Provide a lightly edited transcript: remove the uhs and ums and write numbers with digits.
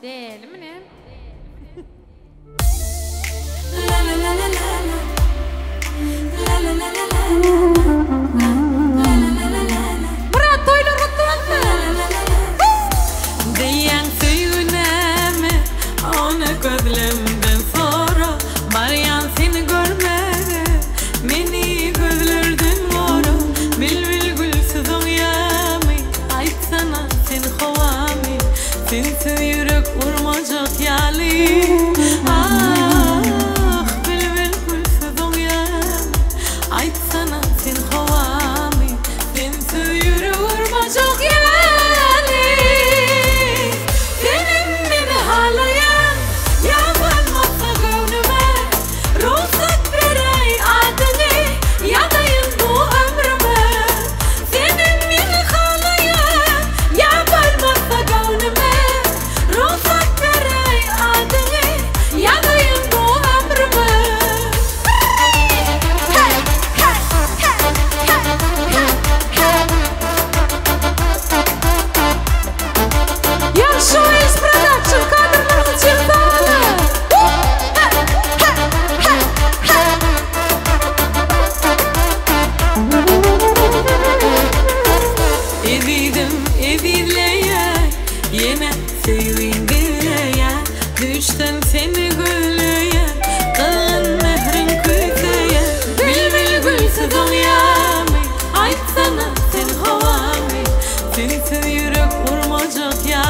Dälimi näme? Myrat toýlar gutly bolsun! Diýýäň söýgi näme, ony gözlemden sora, Barýan seni görmäge, meni gözlerden gora, Bilbil gülsüz oňýamy, aýtsana sen howamy, Sensiz ýürek urmajak ýaly, Ah, bilbil gülsüz oňýamy, aýtsana sen howamy, Sensiz ýürek urmajak ýaly. Senem meni halaýaň, ýa bolmasa göwnüme, Rugsat beräý adyňy ýazaýyn bu ömrüme. Senem meni halaýaň, ýa bolmasa göwnüme, Rugsat beräý adyňy ýazaýyn bu ömrüme. Ýagşy Oils Production kadrlaryňyz üçin sag boluň! Ezizim ezizleýär, ýene söýgiň gizleýär, Düýşden seni gözleýär, gyzgyn mähriň küýseýär. Bilbil gülsüz oňýarmy, aýtsana sen howamy, Sensiz ýürek urmajak ýaly.